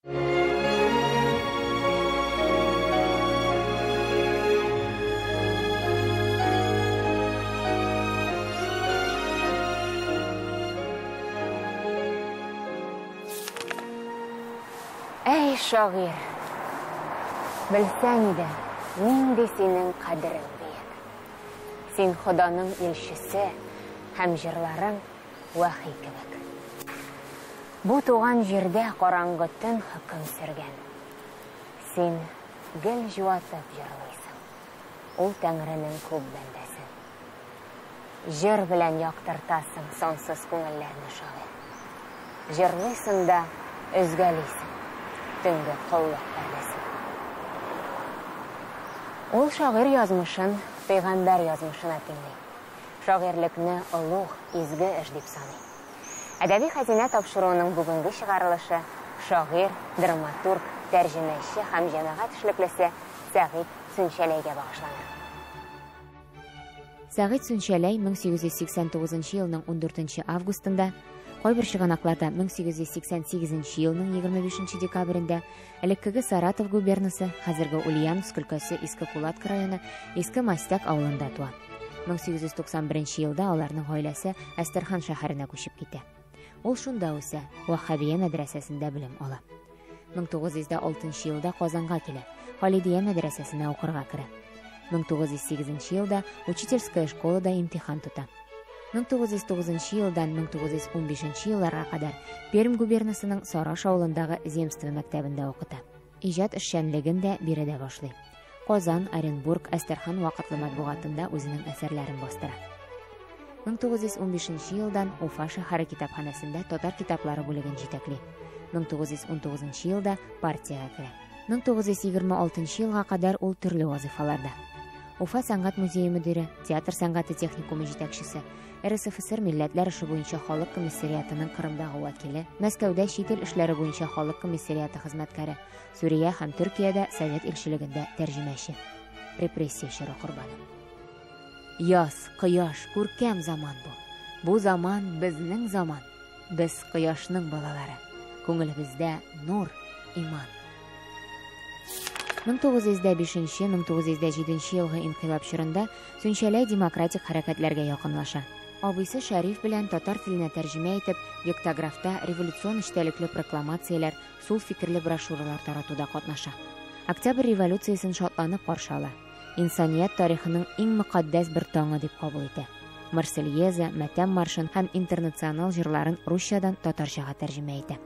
Әй, шагыйрь, белсәң иде, нинди синең кадерең бөек. Син Ходаның илчесе һәм җырларың вәхи кебек. Бу туган җирдә караңгы төн хөкем сөргән. Син гел җуатып җырлыйсың. Ул Тәңренең күп бәндәсен. Җыр белән яктыртасың сансыз күңелләрне, шагыйрь. Җырлыйсың да өзгәлисең төнге коллык пәрдәсен. Ул шагыйрь язмышын пәйгамбәр язмышына тиңли. Шагыйрьлекне олуг, изге эш дип саный. Әдәби хәзинә тапшыруының бүгенге чыгарылышы шагыйрь, драматург, тәрҗемәче һәм җәмәгать эшлеклесе Сәгыйть Сүнчәләйгә багышланыр. Сәгыйть Сүнчәләй 1889 елның 14 августында, кайбер чыганакларда 1888 елның 25 декабрендә элеккеге Саратов губернасы, хәзерге Ульяновск өлкәсе Иске Кулатка районы Иске Мастяк авылында туа. 1891 елда аларның гаиләсе Әстерхан шәһәренә күчеп китә. Ул шунда үсә, Ваххабия мәдрәсәсендә белем ала. 1906 елда Казанга килә, Халидия мәдрәсәсенә укырга керә. 1908 елда учительская школада имтихан тота. 1909 елдан 1915 елларга кадәр Пермь губернасының Сараш авылындагы земство мәктәбендә укыта. Иҗат эшчәнлеген дә биредә башлый. Казан, Оренбург, Әстерхан вакытлы матбугатында үзенең әсәрләрен бастыра. 1915 елдан Уфа шәһәре китапханәсендә татар китаплары бүлеген җитәкли. 1919 елда партиягә керә. 1926 елга кадәр ул төрле вазифаларда. Уфа сәнгать музее мөдире, театр сәнгате техникумы җитәкчесе, РСФСР милләтләр эше буенча халык комиссариатының Кырымдагы вәкиле, Мәскәүдә чит ил эшләре буенча халык комиссариаты хезмәткәре, Сүрия һәм Төркиядә Совет илчелегендә тәрҗемәче. Репрессия чоры корбаны. Яз, кояш, күркәм заман бу. Бу заман безнең заман. Без кояшның балалары. Күңелебездә нур, иман. 1905-1907 елгы инкыйлаб чорында Сүнчәләй демократик хәрәкәтләргә якынлаша. Абыйсы Шәриф белән татар теленә тәрҗемә итеп, гектографта революцион эчтәлекле прокламацияләр, сул фикерле брошюралар таратуда катнаша. Октябрь революциясен шатланып каршы ала. Инсаният тарихының иң мөкатдәс бер таңы дип кабул итә. Марсельеза, Мәтәм маршын һәм интернационал җырларын русчадан татарчага тәрҗемә итә.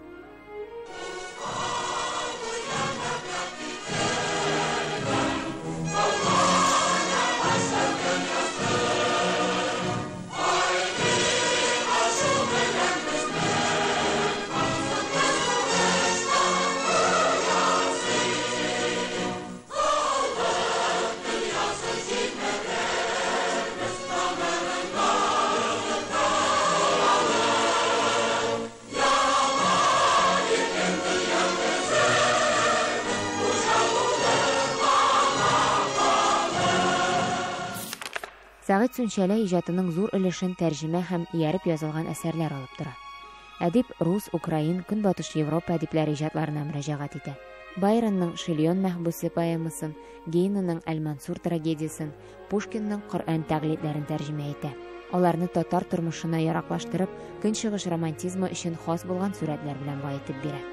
Сәгыйть Сүнчәләй иҗатының зур өлешен тәрҗемә һәм ияреп язылган әсәрләр алып тора. Әдип рус, украин, Көнбатыш Европа әдипләре иҗатларына мөрәҗәгать итә. Байронның Шильон мәхбүсе поэмасын, Гейненың Әл-Мансур трагедиясен, Пушкинның Коръән тәгълитләрен тәрҗемә итә. Аларны татар тормышына яраклаштырып, көнчыгыш романтизмы өчен хас булган сурәтләр белән баетып бирә.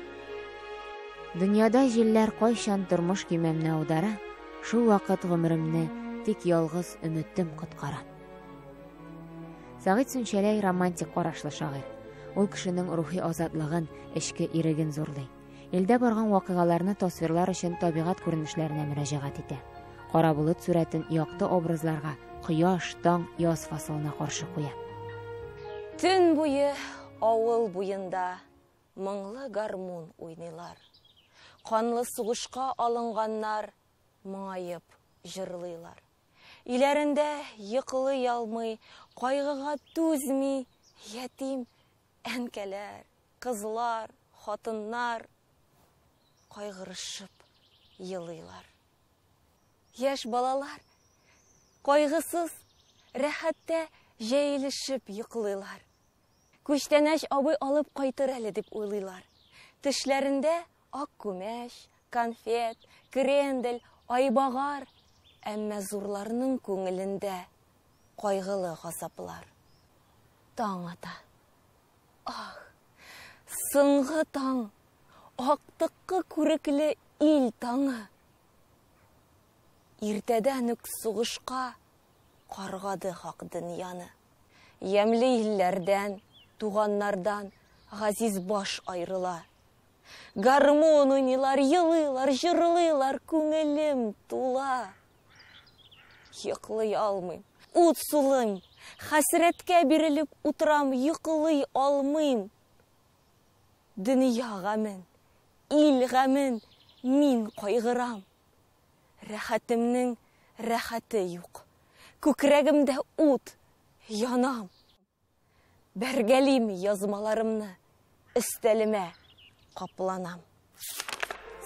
Дөньяда җилләр кайчан тормыш көймәмне аудара, шул вакыт гомеремне тик ялгыз өметем коткара. Сәгыйть Сүнчәләй романтик карашлы шагыйрь. Ул кешенең рухи азатлыгын, эчке иреген зурлый. Илдә барган вакыйгаларны тасвирлар өчен табигать күренешләренә мөрәҗәгать итә. Кара болыт сурәтен якты образларга, кояш, таң, яз фасылына каршы куя. Төн буе авыл буенда моңлы гармун уйныйлар. Канлы сугышка алынганнар моңаеп җырлыйлар. Иләрендә йоклый алмый, кайгыга түзми, ятим әнкәләр, кызлар, хатыннар кайгырышып елыйлар. Яшь балалар кайгысыз, рәхәттә җәелешеп йоклыйлар. Күчтәнәч абый алып кайтыр әле дип уйлыйлар. Төшләрендә Ак күмәч, конфет, крендель, айбагар, әмма зурларның күңелендә кайгылы газаплар. Таң ата. Ах, соңгы таң, актыккы күрекле ил таңы. Иртәдән үк сугышка каргады хак дөньяны. Ямьле илләрдән, туганнардан газиз баш аерыла. Гармун уйныйлар, елыйлар, җырлыйлар, күңелем тула. Йоклый алмыйм, ут сулыйм, хәсрәткә бирелеп утырам, йоклый алмыйм. Дөнья гамен, ил гамен мин кайгырам. Рәхәтемнең рәхәте юк. Күкрәгемдә ут, янам. Бәргәлим язмаларымны, өстәлемә капланам.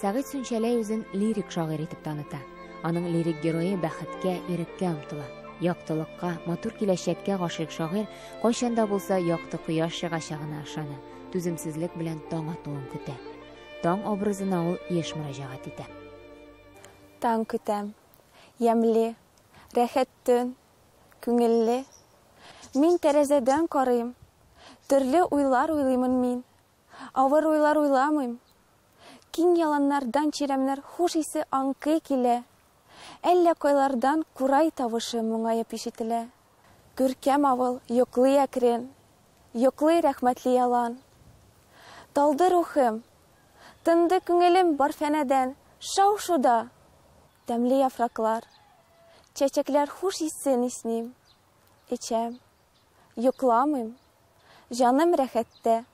Сәгыйть Сүнчәләй үзен лирик шагыйрь итеп таныта. Аның лирик герое бәхеткә, иреккә омтыла. Яктылыкка, матур киләчәккә гашыйк шагыйрь кайчан да булса якты кояш чыгачагына ышана, түземсезлек белән таң атуын көтә. Таң образына ул еш мөрәҗәгать итә. Таң көтәм. Ямьле, рәхәт төн, күңелле. Мин тәрәзәдән карыйм. Төрле уйлар уйлыймын мин. Авыр уйлар уйламыйм. Киң яланнардан чирәмнәр хуш исе аңкый килә. Әллә кайлардан курай тавышы моңаеп ишетелә. Күркәм авыл йоклый әкрен, йоклый рәхмәтле ялан. Талды рухым, тынды күңелем бар фәнәдән, шау-шуда. Тәмле яфраклар, чәчәкләр хуш исен исним. Эчәм, йокламыйм, җаным рәхәттә.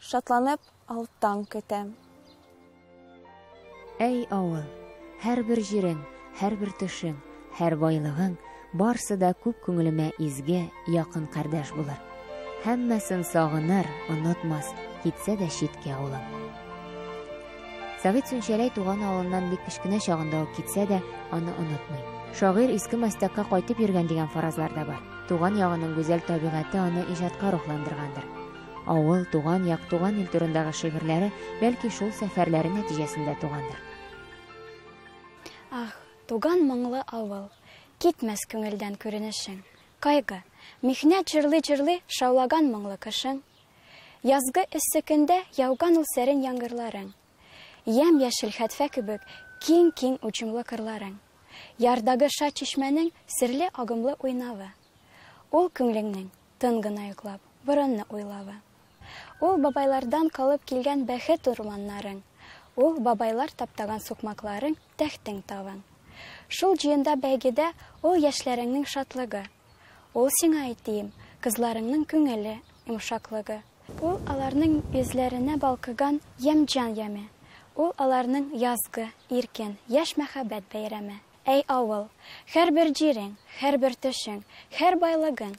Шатланып ал таң көтәм. Әй авыл, һәрбер җирең, һәрбер төшең, һәр байлыгың, барсы да күп күңелемә изге, якын кардәш булыр. Һәммәсен сагыныр, онытмас, китсә дә читкә авылым. Сәгыйть Сүнчәләй туган авылыннан бик кечкенә чагында ук китсә дә, аны онытмый. Шагыйрь Иске Мастякка кайтып йөргән дигән фаразлар да бар. Туган ягының гүзәл табигате аны иҗатка рухландыргандыр. Авыл, туган як, туган ил турындагы шигырьләре бәлки шул сәфәрләре нәтиҗәсендә тугандыр. Ах, туган моңлы авыл, китмәс күңелдән күренешең. Кайгы, михнәт җырлый-җырлый шаулаган моңлы кышың. Язгы эссе көндә яуган ул сәрен яңгырларың. Ямь-яшел хәтфә кебек киң-киң уҗымлы кырларың. Ярдагы шат чишмәнең серле агымлы уйнавы. Ул күңелеңнең тын гына йоклап, борынны уйлавы. Ул бабайлардан калып килгән бәхет урманнарың. Ул бабайлар таптаган сукмакларың, тәхтең тавың. Шул җыенда бәйгедә ул яшьләреңнең шатлыгы. Ул сиңа әйтием, кызларыңның күңеле йомшаклыгы. Ул аларның йөзләренә балкыган ямь-җан яме. Ул аларның язгы, иркен, яшь мәхәббәт бәйрәме. Әй авыл, һәрбер җирең, һәрбер төшең, һәр байлыгың,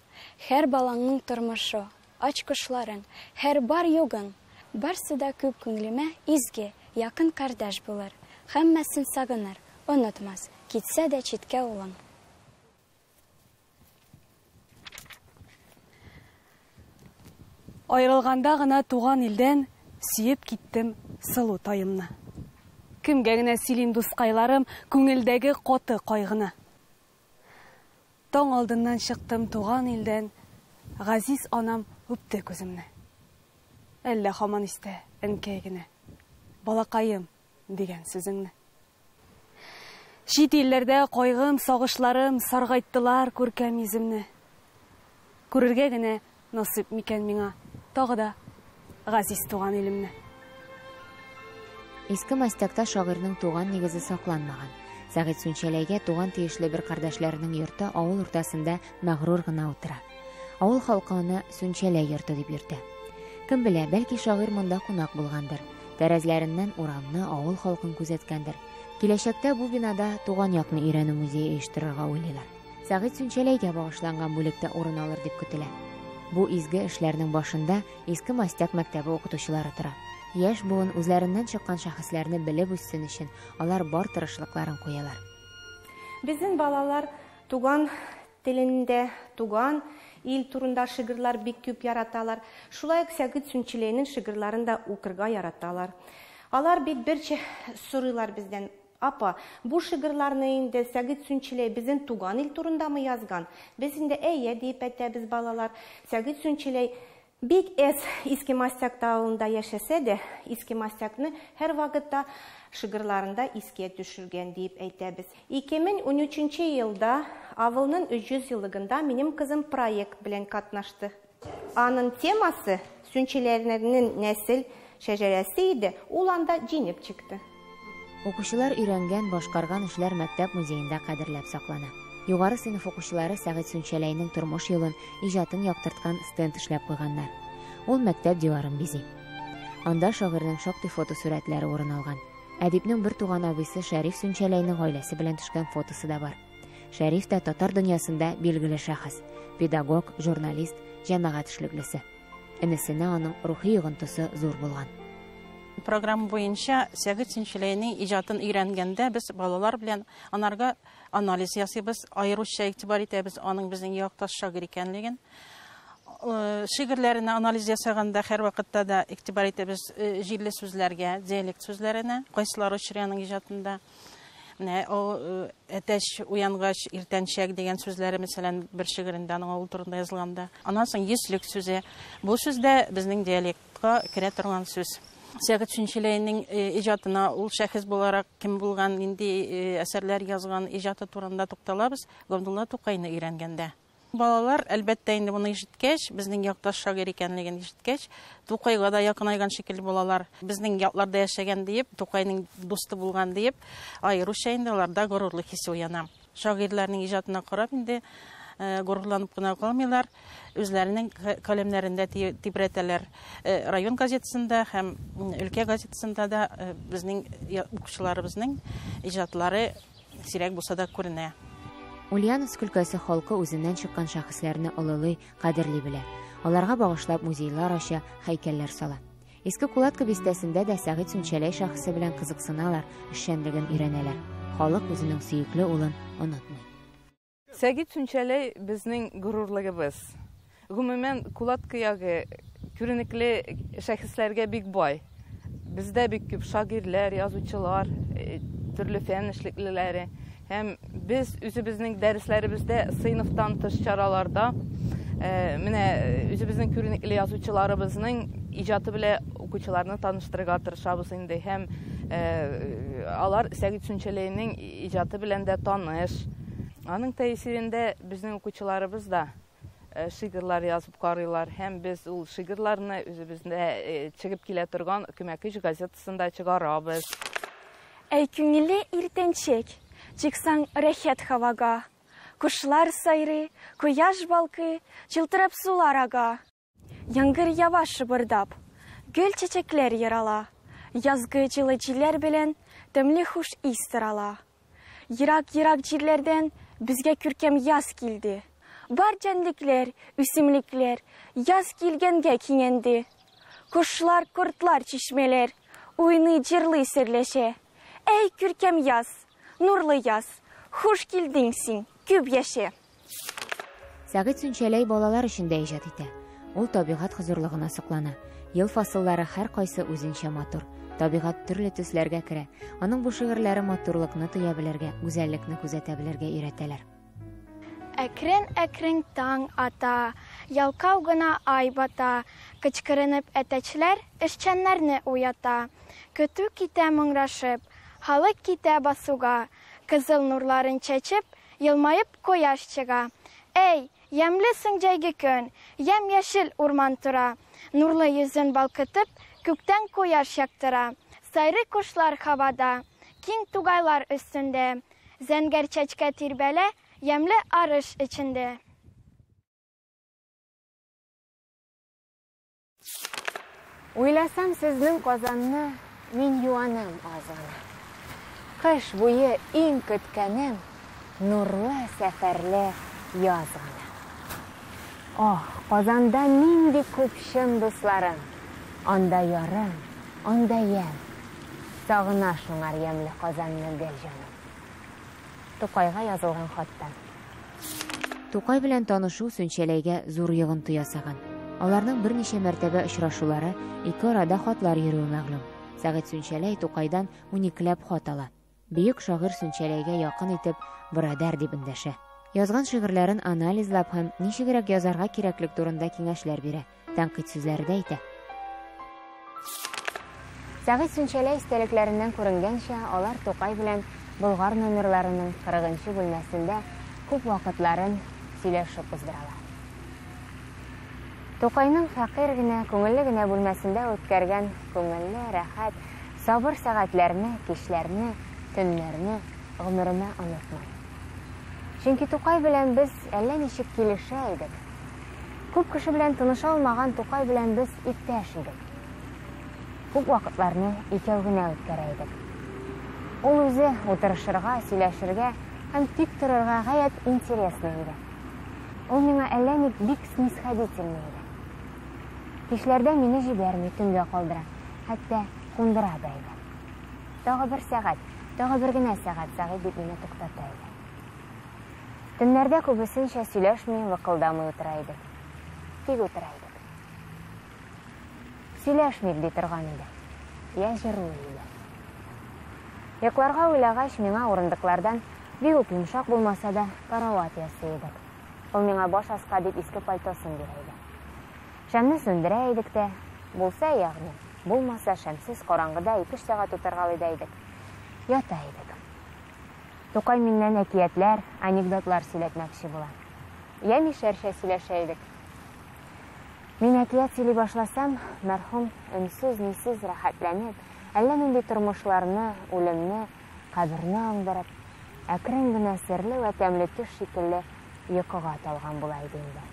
һәр балаңның тормышы, ач кошларың, һәр бар югың, барсы да күп күңелемә изге, якын кардәш булыр, һәммәсен сагыныр, онытмас, китсә дә читкә улың. Аерылганда гына туган илдән сөеп киттем сылу таемны. Кемгә генә сөйлим, дускайларым, күңелдәге каты кайгыны. Таң алдыннан чыктым туган илдән, газиз анам үпте күземне. Әллә һаман истә, әнкәй генә, балакаем дигән сүзеңне. Чит илләрдә кайгым, сагышларым саргайттылар күркәм йөземне. Күрергә генә насыйп микән миңа тагы да газиз туган илемне. Иске Мастякта шагыйрьнең туган нигезе сакланмаган. Сәгыйть Сүнчәләйгә туган тиешле бер кардәшләренең йорты авыл уртасында мәгърур гына утыра. Авыл халкы аны Сүнчәләй йорты дип йөртә. Кем белә, бәлки шагыйрь монда кунак булгандыр. Тәрәзләреннән урамны, авыл халкын күзәткәндер. Киләчәктә бу бинада туган якны өйрәнү музее оештырырга уйлыйлар. Сәгыйть Сүнчәләйгә багышланган бүлектә урын алыр дип көтелә. Бу изге эшләрнең башында Иске Мастяк мәктәбе укытучылары тора. Яшь буын үзләреннән чыккан шәхесләрне белеп үссен өчен алар бар тырышлыкларын куялар. Безнең балалар туган телендә, туган ил турында шигырьләр бик күп яраталар. Шулай ук Сәгыйть Сүнчәләйнең шигырьләрен дә укырга яраталар. Алар бит берчә сорыйлар бездән: "Апа, бу шигырьләрне инде Сәгыйть Сүнчәләй безнең туган ил турындамы язган?" Без инде әйе дип әйтәбез, балалар. Сәгыйть Сүнчәләй бик әз Иске Мостякта авылында яшәсә дә, Иске Мостякны һәр вакытта шигырьләрендә искә төшергән дип әйтәбез. 2013 елда авылның 300 еллыгында минем кызым проект белән катнашты. Аның темасы Сүнчәләйләрнең нәсел шәҗәрәсе иде, ул анда җиңеп чыкты. Укучылар өйрәнгән, башкарган эшләр мәктәп музеенда кадерләп саклана. Югары сыйныф укучылары Сәгыйть Сүнчәләйнең тормыш юлын, иҗатын яктырткан стенд эшләп куйганнар. Ул мәктәп диварын бизи. Анда шагыйрьнең шактый фотосурәтләре урын алган. Әдипнең бер туган абыйсы Шәриф Сүнчәләйнең гаиләсе белән төшкән фотосы да бар. Шәриф тә татар дөньясында билгеле шәхес, педагог, журналист, җәмәгать эшлеклесе. Энесенә аның рухи йогынтысы зур булган. Программа буенча Сәгыйть Сүнчәләйнең иҗатын өйрәнгәндә без балалар белән анарга анализ ясыйбыз, аеруча игътибар итәбез аның безнең якташ шагыйрь икәнлеген. Шигырьләренә анализ ясаганда һәрвакытта да игътибар итәбез җирле сүзләргә, диалект сүзләренә, кайсылары очрый аның иҗатында. Менә о әтәч уянгач иртәнчәк дигән сүзләре, мәсәлән, бер шигырендә аның авыл турында язылганда. Аннан соң йөзлек сүзе. Бу сүз дә безнең диалектка керә торган сүз. Сәгыйть Сүнчәләйнең иҗатына ул шәхес буларак кем булган, нинди әсәрләр язган, иҗаты турында тукталабыз Габдулла Тукайны өйрәнгәндә. Балалар, әлбәттә, инде моны ишеткәч, безнең якташ шагыйрь икәнлеген ишеткәч, Тукайга да якынайган шикелле булалар. Безнең якларда яшәгән диеп, Тукайның дусты булган диеп, аеруча инде аларда горурлык хисе уяна. Шагыйрьләрнең иҗатына карап инде горурланып кына калмыйлар, үзләренең каләмнәрендә тибрәтәләр. Район газетасында һәм өлкә газетасында да безнең укучыларыбызның иҗатлары сирәк булса да күренә. Ульяновск өлкәсе халкы үзеннән чыккан шәхесләрне олылый, кадерли белә. Аларга багышлап музейлар ача, һәйкәлләр сала. Иске Кулатка бистәсендә дә Сәгыйть Сүнчәләй шәхесе белән кызыксыналар, эшчәнлеген өйрәнәләр. Халык үзенең сөекле улын онытмый. Сәгыйть Сүнчәләй безнең горурлыгыбыз. Гомумән, Кулатка ягы күренекле шәхесләргә бик бай. Бездә бик күп шагыйрьләр, язучылар, төрле фән эшлеклеләре. Һәм без үзебезнең дәресләребездә сыйныфтан тыш чараларда менә үзебезнең күренекле язучыларыбызның иҗаты белән укучыларны таныштырырга тырышабыз инде. Һәм алар Сәгыйть Сүнчәләйнең иҗаты белән дә таныш. Аның тәэсирендә безнең укучыларыбыз да шигырьләр язып карыйлар. Һәм без ул шигырьләрне үзебездә чыгып килә торган Күмәк газетасында чыгарабыз. Әй күңелле иртәнчәк, чыксаң рәхәт һавага. Кошлар сайрый, кояш балкый, чылтырап сулар ага. Яңгыр ява шыбырдап, гөл чәчәкләр ярала. Язгы җылы җилләр белән тәмле хуш ис тарала. Ерак-ерак җирләрдән безгә күркәм яз килде. Бар җәнлекләр, үсемлекләр яз килгәнгә киңәнде. Кошлар, кортлар, чишмәләр уйный, җырлый, серләшә. Әй күркәм яз, нурлы яз, хуш килдең син, күп яшә. Сәгыйть Сүнчәләй балалар өчен дә иҗат итә. Ул табигать хозурлыгына соклана. Ел фасыллары һәр кайсы үзенчә матур. Табигать төрле төсләргә керә. Аның бу шигырьләре матурлыкны тоя белергә, гүзәллекне күзәтә белергә өйрәтәләр. Әкрен-әкрен таң ата, ялкау гына ай бата, кычкырынып әтәчләр эшчәннәрне уята. Көтү китә моңрашып, халык китә басуга, кызыл нурларын чәчеп, елмаеп кояш чыга. Әй, ямьлесең җәйге көн, ямь-яшел урман тора, нурлы йөзен балкытып, күктән кояш яктыра. Сайрый кошлар һавада, киң тугайлар өстендә, зәңгәр чәчкә тирбәлә, ямьле арыш эчендә. Уйласам сезнең Казанны, мин юанам аз гына. Кыш буе иң көткәнем нурлы сәфәрле яз гына. Ох, Казанда нинди күп чын дусларым. Анда ярым, анда ямь. Сагына шуңар ямьле Казанны гел җаным. Тукайга язылган хаттан. Тукай белән танышу Сүнчәләйгә зур йогынты ясаган. Аларның берничә мәртәбә очрашулары, ике арада хатлар йөрүе мәгълүм. Сәгыйть Сүнчәләй Тукайдан уникеләп хат ала. Бөек шагыйрь Сүнчәләйгә якын итеп «брадәр» дип эндәшә. Язган шигырьләрен анализлап һәм ничегрәк язарга кирәклек турында киңәшләр бирә, тәнкыйть сүзләре дә әйтә. Сәгыйть Сүнчәләй истәлекләреннән күренгәнчә, алар Тукай белән Болгар номерларының 40 нчы бүлмәсендә күп вакытларын сөйләшеп уздыралар. Тукайның фәкыйрь генә, күңелле генә бүлмәсендә үткәргән күңелле, рәхәт, сабыр сәгатьләрне, кичләрне, төннәрне гомеремә онытмам. Чөнки Тукай белән без әллә ничек килешә идек. Күп кеше белән тыныша алмаган Тукай белән без иптәш идек. Күп вакытларны икәү генә үткәрә идек. Ул үзе утырышырга, сөйләшергә һәм тик торырга гаять интересный иде. Ул миңа әллә ник бик снисходительный иде. Кичләрдә мине җибәрми, төнгә калдыра, хәтта кундыра да иде. Тагы бер сәгать, тагы бер генә сәгать, Сәгыйть дип мине туктата иде. Төннәрдә күбесенчә сөйләшми, лыкылдамый утыра идек. Тик утыра идек. Сөйләшмик, ди торган иде. Я җырлый иде. Йокларга уйлагач, миңа урындыклардан, бик үк йомшак булмаса да, карават ясый идек. Ул миңа баш аска дип иске пальтосын бирә иде. Шәмне сүндерә идек тә, булса, ягъни, булмаса, шәмсез караңгыда ике-өч сәгать утыргалый да идек. Ята идек. Тукай миннән әкиятләр, анекдотлар сөйләтмәкче була. Я мишәрчә сөйләшә идек. Мин әкият сөйли башласам, мәрхүм өнсез-нисез рәхәтләнеп, әллә нинди тормышларны, үлемне, каберне аңдырып, әкрен генә серле вә тәмле төш шикелле йокыга талган була иде инде.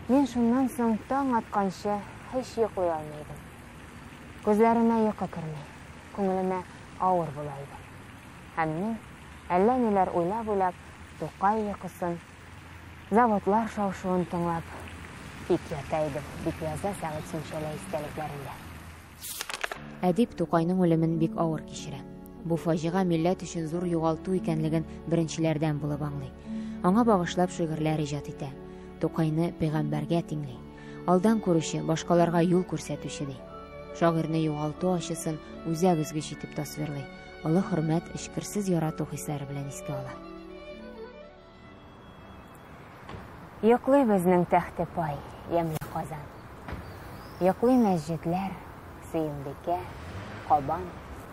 Мин шуннан соң таң атканчы һич йоклый алмый идем. Күзләремә йокы керми, күңелемә авыр була иде. Һәм мин, әллә ниләр уйлап-уйлап, Тукай йокысын, заводлар шау-шуын тыңлап, тик ята идем, дип яза Сәгыйть Сүнчәләй истәлекләрендә. Әдип Тукайның үлемен бик авыр кичерә. Бу фаҗига милләт өчен зур югалту икәнлеген беренчеләрдән булып аңлый. Аңа багышлап шигырьләр иҗат итә. Тукайны пәйгамбәргә тиңли. Алдан күрүче, башкаларга юл күрсәтүче ди. Шагыйрьне югалту ачысын үзәк өзгеч итеп тасвирлый. Олы хөрмәт, эчкерсез ярату хисләре белән искә ала. Йоклый безнең тәхте пай, ямьле Казан. Йоклый мәсҗедләр, Сөембикә, Кабан.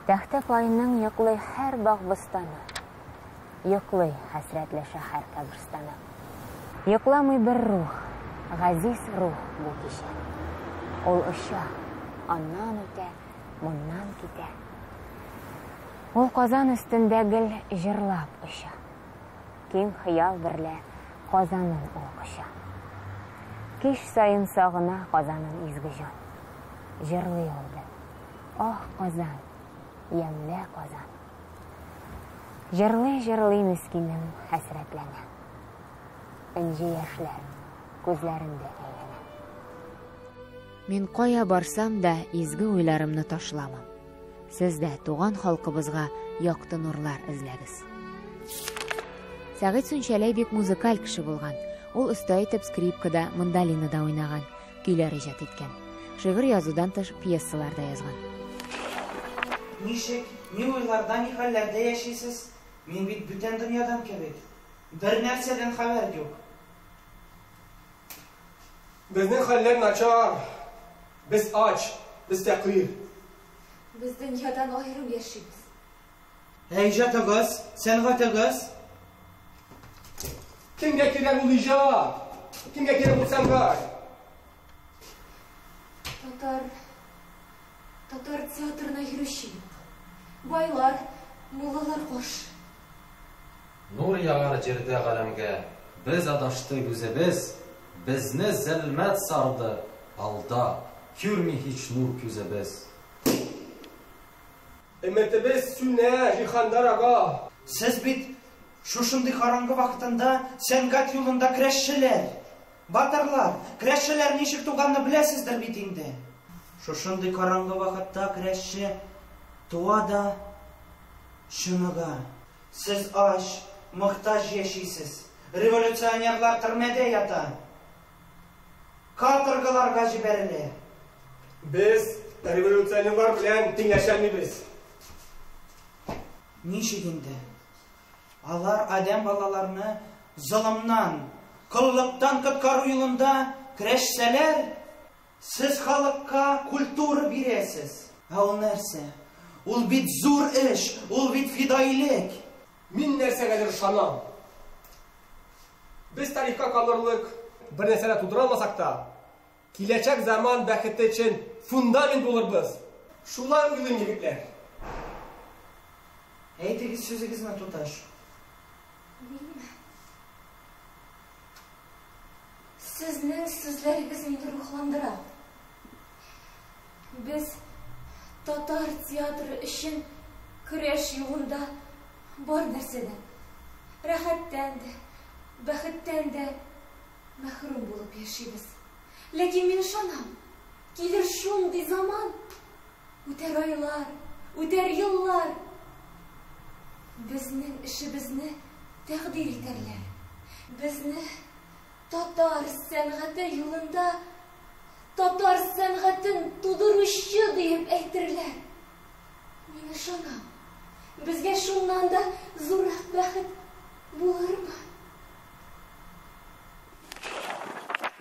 Тәхте пайның йоклый һәр баг-бостаны. Йоклый хәсрәтле шәһәр каберстаны. Йокламый бер рух, газиз рух бу кичә. Ул оча, аннан үтә, моннан китә. Ул Казан өстендә гел җырлап оча. Киң хыял берлә Казанын ул коча. Кич саен сагына Казанын изге җан. Җырлый ул гел. Ах, Казан, ямьле Казан. Җырлый-җырлый мескинем хәсрәтләнә. Энҗе яшьләр күзләрендә әйләнә. Мин кая барсам да изге уйларымны ташламам. Сез дә туган халкыбызга якты нурлар эзләгез. Сәгыйть Сүнчәләй бик музыкаль кеше булган. Ул оста итеп скрипкада, мандолинада уйнаган, көйләр иҗат иткән. Шигырь язудан тыш пьесалар да язган. Ничек, ни уйларда, ни хәлләрдә яшисез? Мин бит бүтән дөньядан кебек. Бернәрсәдән хәбәр юк. Безнең хәлләр начар. Без ач, без фәкыйрь. Без дөньядан аерым яшибез. Ә иҗатыгыз, сәнгатегез? Кемгә кирәк ул иҗат? Кемгә кирәк ул сәнгать? Татар татар театрына йөрүче юк. Байлар, муллалар каршы. Нур ягар җирдә галәмгә. Без адаштык үзебез, Безне зәлмәт сарды, алда, Күрми һич нур күзебез. Өметебез сүнә, җиһаннар ага. Сез бит шушындый караңгы вакытында сәнгать юлында көрәшчеләр, батырлар. Көрәшчеләр ничек туганны беләсездер бит инде. Шушындый караңгы вакытта көрәшче туа да чыныга. Сез ач, мохтаҗ яшисез. Революционерлар төрмәдә ята. Каторгаларга җибәрелә. Без Революционерлар белән тиңләшәлмибез. Ничек инде? Алар адәм балаларны золымнан, коллыктан коткару юлында көрәшсәләр, сез халыкка культура бирәсез. Ә ул нәрсә? Ул бит зур эш, ул бит фидаилек. Мин нәрсәгәдер ышанам. Без тарихка калырлык бер нәрсә дә тудыра алмасак та, киләчәк заман бәхете өчен фундамент булырбыз. Шулай уйлыйм, егетләр. Әйтегез сүзегезне, туташ. Минме? Сезнең сүзләрегез мине рухландыра. Без татар театры өчен көрәш юлында бар нәрсәдән, рәхәттән дә, бәхеттән дә мәхрүм булып яшибез. Ләкин мин ышанам, килер шундый заман, үтәр айлар, үтәр еллар. Безнең эшебезне тәкъдир итәрләр. Безне татар сәнгате юлында татар сәнгатен тудыручы диеп әйтерләр. Мин ышанам, безгә шуннан да зуррак бәхет булырмы?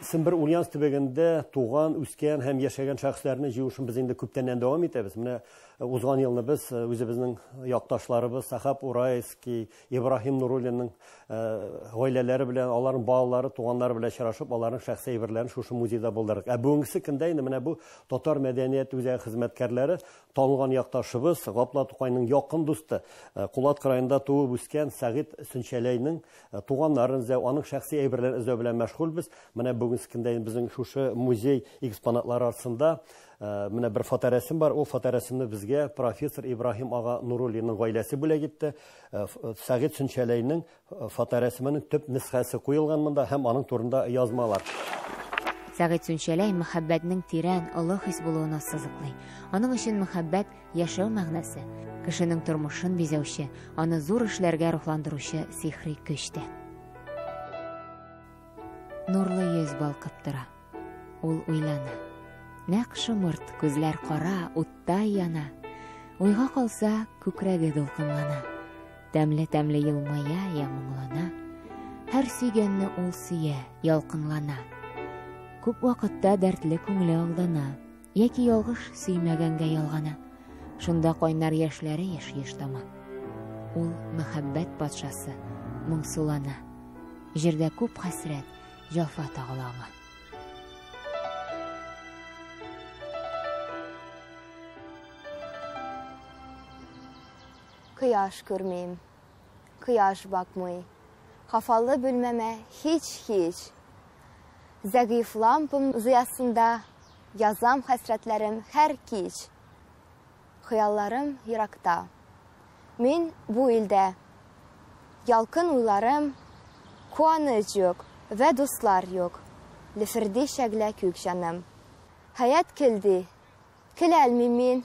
Сембер Ульяновск төбәгендә туган, үскән һәм яшәгән шәхесләрне җыю эшен без инде күптәннән дәвам итәбез. Менә узган елны без үзебезнең якташларыбыз Сахаб Урайский, Ибраһим Нуруллинның гаиләләре белән, аларның балалары, туганнары белән очрашып, аларның шәхси әйберләрен шушы музейда булдырдык. Ә бүгенгесе көндә инде менә бу Татар мәдәният үзәге хезмәткәрләре танылган якташыбыз, Габдулла Тукайның якын дусты, Кулаткы районында туып үскән Сәгыйть Сөнчәләйнең туганнарын эзләү, аның шәхси әйберләрен эзләү белән мәшгульбез. Менә бүгенге көндә инде безнең шушы музей экспонатлары арасында менә бер фоторәсем бар. Ул фоторәсемне безгә профессор Ибраһим ага Нуруллинның гаиләсе бүләк итте. Сәгыйть Сөнчәләйнең фоторәсеменең төп нөсхәсе куелган монда һәм аның турында язмалар. Сәгыйть Сүнчәләй мәхәббәтнең тирән, олы хис булуын ассызыклый. Аның өчен мәхәббәт яшәү мәгънәсе, кешенең тормышын бизәүче, аны зур эшләргә рухландыручы сихри көч тә. Нурлы йөз балкып тора. Ул уйлана. Нәкъ шомырт, күзләр кара, уттай яна. Уйга калса, күкрәге дулкынлана. Тәмле-тәмле елмая я моңлана. Һәр сөйгәнне ул сөя, ялкынлана. Күп вакытта дәртле күңеле алдана, яки ялгыш сөймәгәнгә ялгана. Шунда кайнар яшьләре еш-еш тама. Ул мәхәббәт патшасы, моңсулана. Җирдә күп хәсрәт, җафа тагыла аңа. Кояш күрмим, кояш бакмый, Хафалы бүлмәмә һич-һич. Зәгыйфь лампам зыясында Язам хәсрәтләрем һәр кич. Хыялларым еракта. Мин бу илдә. Ялкын уйларым, куаныч юк вә дуслар юк, Леферди шәглә күк җаным. Хәят килде, көләлмим мин,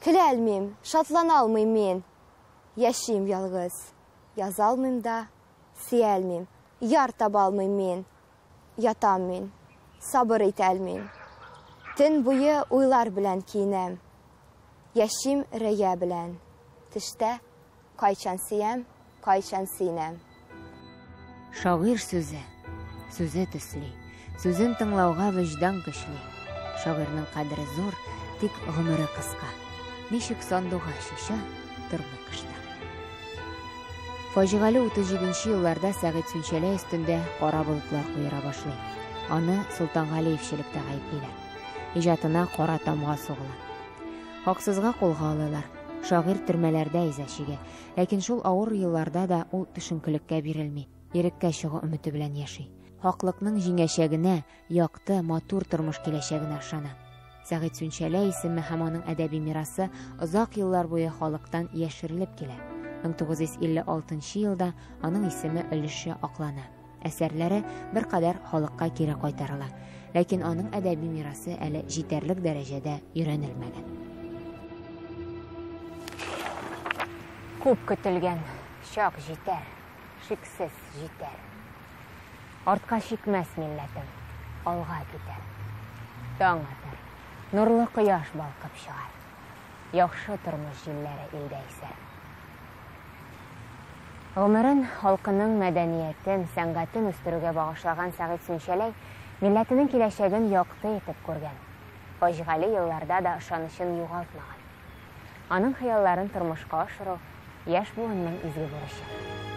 Көләлмим, шатланалмыйм мин. Яшим ялгыз, язалмыйм да, сөялмим, Яр табалмыйм мин. Ятам мин, сабыр итәлмим. Төн буе уйлар белән киенәм. Яшим рәя белән. Төштә кайчан сөям, кайчан сөенәм. Шагыйрь сүзе, сүзе төсли, Сүзен тыңлауга вөҗдан көчли. Шагыйрьнең кадере зур, тик гомере кыска. Ничек сандугач оча, тормый кышта. Фаҗигале 37 нче елларда Сәгыйть Сүнчәләй өстендә кара болытлар куера башлый. Аны Солтангалиевчелектә гаеплиләр. Иҗатына кара тамга сугыла. Хаксызга кулга алалар. Шагыйрь төрмәләрдә иза чигә. Ләкин шул авыр елларда да ул төшенкелеккә бирелми, иреккә чыгу өмете белән яши. Хаклыкның җиңәчәгенә, якты, матур тормыш киләчәгенә ышана. Сәгыйть Сүнчәләй исеме һәм аның әдәби мирасы озак еллар буе халыктан яшерелеп килә. 1956 елда аның исеме өлешчә аклана. Әсәрләре беркадәр халыкка кире кайтарыла. Ләкин аның әдәби мирасы әле җитәрлек дәрәҗәдә өйрәнелмәгән. Күп көтелгән чак җитәр, шиксез җитәр. Артка чикмәс милләтем, алга китәр. Таң атар. Нурлы кояш балкып чыгар. Яхшы тормыш җилләре илдә исәр. Гомерен халкының мәдәниятен, сәнгатен үстерүгә багышлаган Сәгыйть Сүнчәләй милләтенең киләчәген якты итеп күргән. Фаҗигале елларда да ышанычын югалтмаган. Аның хыялларын тормышка ашыру яшь буынның изге бурычы.